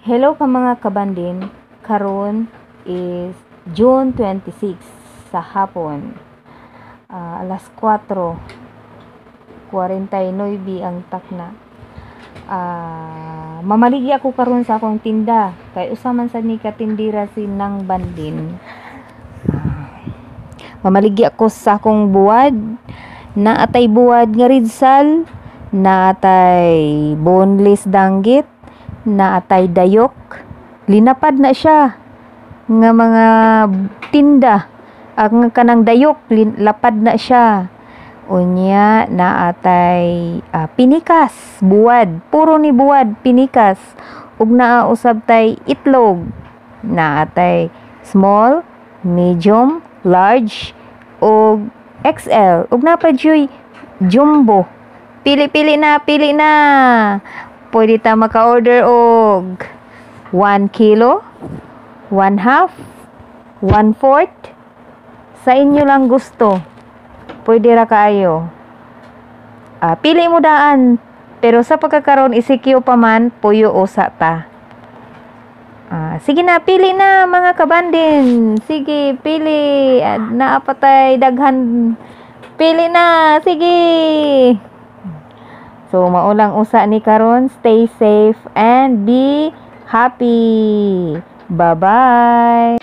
Hello ka mga kabandin, karon is June 26 sa hapon. Alas 4:49 ang takna. Mamaligya ako karon sa akong tinda kay usa man sad ni ka tindira si Nang Bandin. Mamaligya ko sa akong buwad, naatay buwad nga ridsal, naatay boneless danggit, naatay dayok, linapad na siya nga mga tinda. Ang kanang dayok lapad na siya. Unya naatay pinikas, buwad, puro ni buwad pinikas. Ug naa usab tay itlog. Naatay small, medium, large ug XL. Ug naa pa juy jumbo. Pili-pili na, pili na. Pwede ta maka-order og 1 kilo, 1 half, 1 fourth. Sa inyo lang gusto. Pwede ra kaayo. Pili mo daan. Pero sa pagkakaroon ECQ pa man, puyo usa ta. Sige na, pili na mga kabandin. Sige, pili. Naa pa tay daghan. Pili na, sige. So, mao lang usa ni karon. Stay safe and be happy. Bye-bye.